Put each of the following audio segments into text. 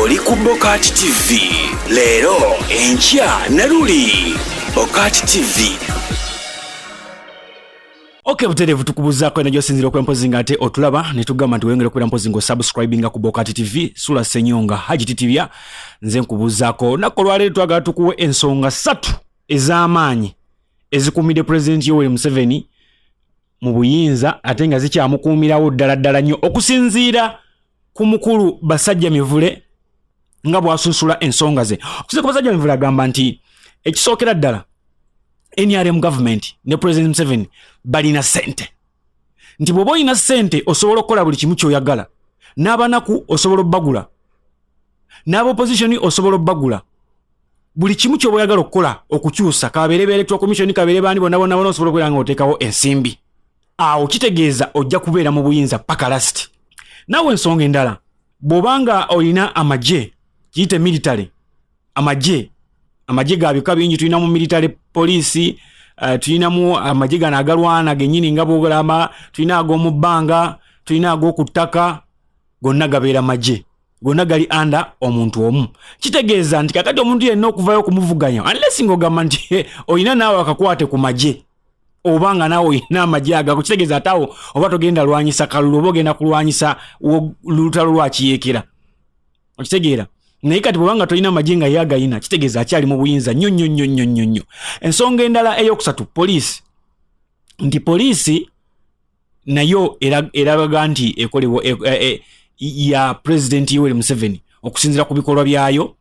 Oli ku Bokati TV leero, enkya ne luli. Bokati TV. Ok, butereevu tukubuzaako eno gyosinzira okwempozi nga ate otulaba ne tugamba nti weyongere okubeera mpozi nga osubscribinga ku Bokati TV. Sula Senyonga Haji Titibya nze nkubuzaako. Olunaku olwaleero twagala tukuwe ensonga ssatu ez'amaanyi ezikuumidde Pulezidenti Yoweri Museveni mu buyinza ate nga zikyamukuumirawo ddala ddala nnyo okusinziira ku mukulu Basajja Mivule nga bw'asunsula ensonga ze. Okusinziira ku Basajja Mivule agamba nti ekisookera ddala NRM government ne President Museveni balina ssente, nti bw'oba olina ssente osobola okukola buli kimu ky'oyagala, n'abanaku osobola obbagula, n'aba opposition osobola obbagula, buli kimu ky'oba oyagala okukola okukyusa, kabeere ba electoral commission, kabeere baani, bonna bonna bonna osobola okubeera nga oteekawo ensimbi. Awo kitegeeza ojja kubeera mu buyinza paka last. Naawe ensonga endala, bw'obanga olina amagye, kiyite military, amagye ga bika bingi. Tulinamu military police, tulinamu amagye gano agalwana gennyini nga bwogolama, tulina ag'omu bbanga, tulina ag'oku ttaka, gonna gabeera magye, gonna gali under omuntu omu. Kitegeeza nti kakati omuntu yenna okuvayo okumuvuganya, unless ng'ogamba nti olina naawe akakwate ku magye oba nga naawe olina amagye agako, kitegeeza ate awo oba togenda lwanyisa kalulu, oba ogenda kulwanyisa lutalo lwa kiyeekera, okitegeera? Naye kati bwobanga tolina magye nga ye agayina, kitegeeza akyali mu buyinza nnyo nnyo nnyo nnyo nnyo nnyo. Ensonga endala eyokusatu, poliisi, nti poliisi nayo eraga nti ekolebwa ya President Yoweri Museveni okusinziira ku bikolwa byayo,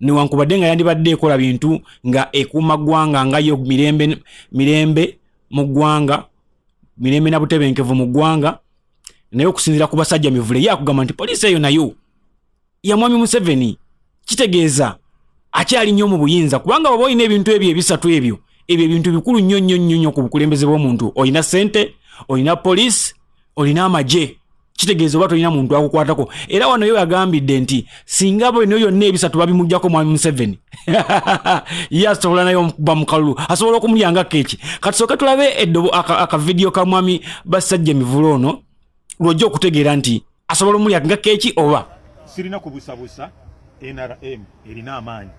newankubadde nga yandibadde ekola bintu nga ekuuma ggwanga nga yo mirembe, mirembe mu ggwanga, mirembe na butebenkevu mu ggwanga. Naye okusinziira ku Basajja Mivule, ye akugamba nti poliisi eyo nayo ya mwami Museveni. Kitegeeza akyali nnyo mu buyinza, kubanga bw'oba olina ebintu ebyo ebisatu, ebyo ebintu bikulu nnyo nnyo nnyo nnyo ku bukulembeze bw'omuntu. Olina ssente, olina poliisi, olina amagye, kitegeeza oba tolina muntu akukwatako. Era wano yo yagambidde nti singa bino byonna ebisatu babimuggyako mwami Museveni, ye asobola naye omukuba mu kalulu, asobola okumulya nga keeki. Katusooke tulabe eddobo akavidiyo ka mwami Basajja Mivule ono, lwojja okutegeera nti asobola omulya nga keeki oba. Sirina kubusabusa, NRM erina amaanyi,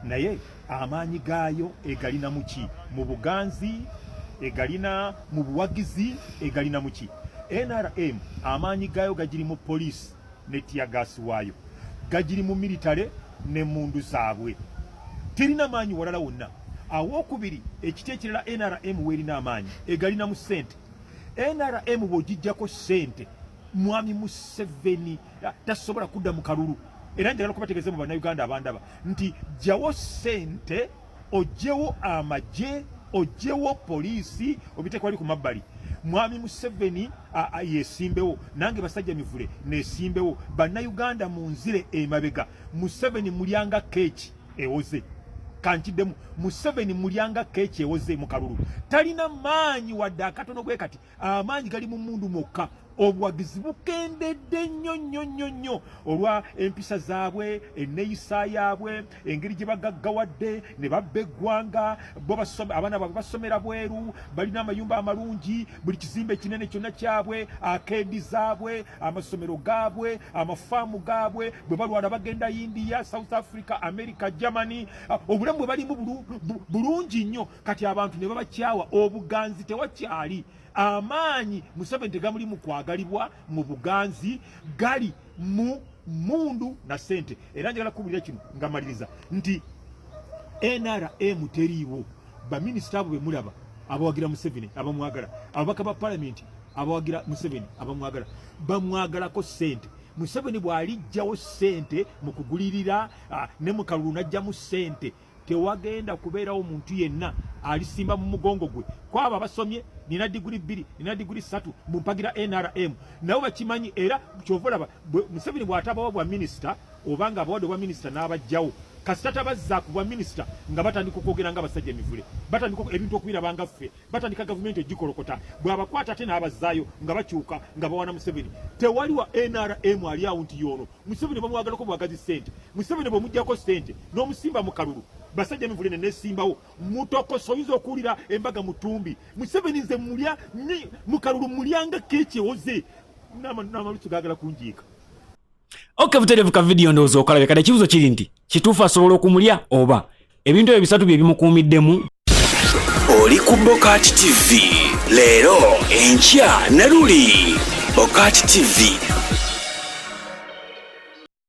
naye amaanyi gaayo egalina muki? Mu buganzi? Egalina mu buwagizi? Egalina muki? NRM amaanyi gaayo gagiri mu poliisi ne teargas waayo, gagiri mu military n'emmundu zaabwe. Terina maanyi walala wonna. Awookubiri, ekiti ekirala NRM weerina amaanyi, egalina mu ssente. NRM bw'ogijjako ssente, mwami Museveni tasobola kudda mu kalulu. Era njagala kubategeeza mu Bannayuganda abandaba nti jjawo ssente, ogyewo amagye, ogyewo poliisi, obiteeka wali ku mabbali, mwami Museveni yesimbewo, nange Basajja Mivule nesimbewo, Bannayuganda munzire emabega, Museveni mulyanga keeki ewoze. Kankiddemu, Museveni mulyanga keeki ewoze mu kalulu. Talina maanyi wadde akatono bwe kati. Amaanyi gali mu mundu mwokka. Obuwagizi bukendedde nnyo nnyo nnyo nnyo olwa empisa zaabwe, enneeyisa yaabwe, engeri gye bagaggawadde ne babba eggwanga. Bo abaana baabwe basomera bweru, balina amayumba amalungi, buli kizimbe ekinene kyonna kyabwe, akeedi zaabwe, amasomero gaabwe, amafaamu gaabwe. Bwe balwala bagenda India, South Africa, America, Germany. Obulamu bwe balimu bulungi nnyo. Kati abantu ne babakyawa, obuganzi tewakyali. Amaanyi Museveni tegamuli mu kwagalibwa, mu buganzi, gali mu mundu na ssente. Era njagala kubulira kino nga maliriza nti NRM teriiwo. Baminisita abo bemulaba abawagira Museveni, abamwagala, ababaka ba palamenti abawagira Museveni, abamwagala, bamwagalako ssente. Museveni bw'alijjawo ssente mu kugulirira ne mu kalulu n'ajjamu ssente, tewagenda kubeerawo muntu yenna alisimba mu mugongo gwe. Kwabo abasomye, nina diguli 2, nina diguli 3, mumpagira NRM, nabo bakimanyi. Era kyova olaba Museveni bw'atabawa bwa minisita, oba nga abawadde obwa minisita n'abajjawo, kasita tabazza ku bwa minisita nga batandika okwogera nga Basajja Emivule, batandika ebintu okubiraba nga ffe, batandika gavumenti ogikolokota. Bw'abakwata ate n'abazzaayo nga bakyuka nga bawana Museveni. Tewali wa NRM ali awo nti yoono Museveni bamwagalako bwagazi ssente. Museveni bw'omuggyako ssente n'omusimba mu kalulu, Basajja Mivule ne nesimbawo mutokoso, oyinza okuwulira embaga mutumbi. Museveni nze mulya mu kalulu, mulyanga keeki ewoze, n'amalusu gaagala kunjiika. Ok, butereevu ka vidiyo ndowooza okalabe. Kati ekibuzo kiri nti kituufu asobola okumulya oba ebintu ebyo bisatu bye bimukuumiddemu? Oli ku Bokati TV leero, enkya ne luli. Bokati TV.